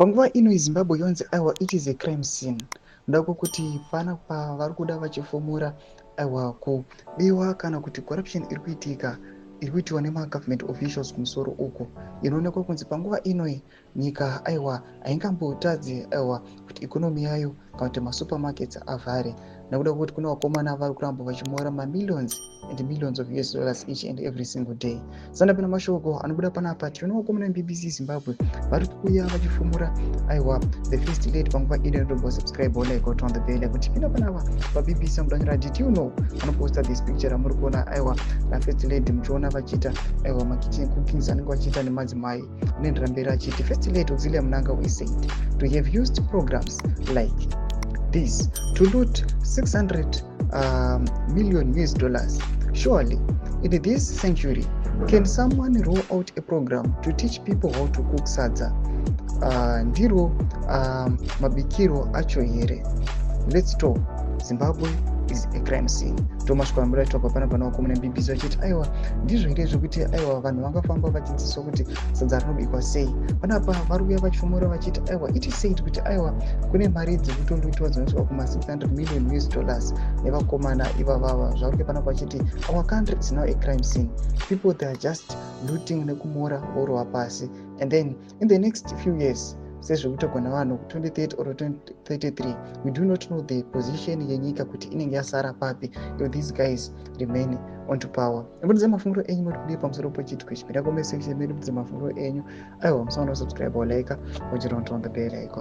Panguva ino Zimbabwe yonzi aiwa, it is a crime scene. Ndoda kwekuti panapa vari kuda vachifumura aiwa kubiwa kana kuti corruption iri kuitika, iri kuitiwa nemagovernment officials kumusoro uku. Inoonekwa kunzi panguva inoi nyika aiwa haingambotadzi aiwa kuti economy yayo kana kuti masupermarkets avhare, nekuda kwekuti kune vakomana vari kuramba vachimora mamillions and millions of US dollars each and every single day. Sandapinda mashoko anobuda panapa, tiona vakomana veBBC Zimbabwe vari kuuya vachifumura aiwa the First Lady. Panguva ino inotombo subscribe, like, on the bell kuti pinda panapa paBBC amudanyira. Did you know vanoposta this picture ramuri kuona aiwa naFirst Lady, muchiona vachiita aiwa makitchen cookings anenge vachiita nemadzimai? Unoendera mberi achiti First Lady Auxilia Mnangagwa is said to have used programs like this to loot 600 million US dollars. Surely, in this century, can someone roll out a program to teach people how to cook sadza? Ndiro mabikiro acho here? Let's talk. Zimbabwe is a crime scene. Ndomasvika amuraitwa papana pana vakomana BBC vachiti aiwa, ndizvo here zvekuti aiwa vanhu vangafamba vachidzidziswa kuti sadza rinobikwa sei? Panapa vari kuuya vachifumura vachiti aiwa, it is said kuti aiwa kune mari dzekutolootwa dzinosvika kuma600 million US dollars nevakomana ivavava. Zvari kuya panapa vachiti our country is now a crime scene. People, they are just looting nekumora vorova pasi, and then in the next few years, sezvekutagwa navanhu 2030 or 2033, we do not know the position yenyika kuti inenge yasara papi if these guys remain onto power. Imbudze mafungiro enyu, moti kudii pamusoro pechiitiko ichi? Pinda comment section medu, budze mafungiro enyu. Aiwa, musaona kusubscribe, like, uchira on the bell icon.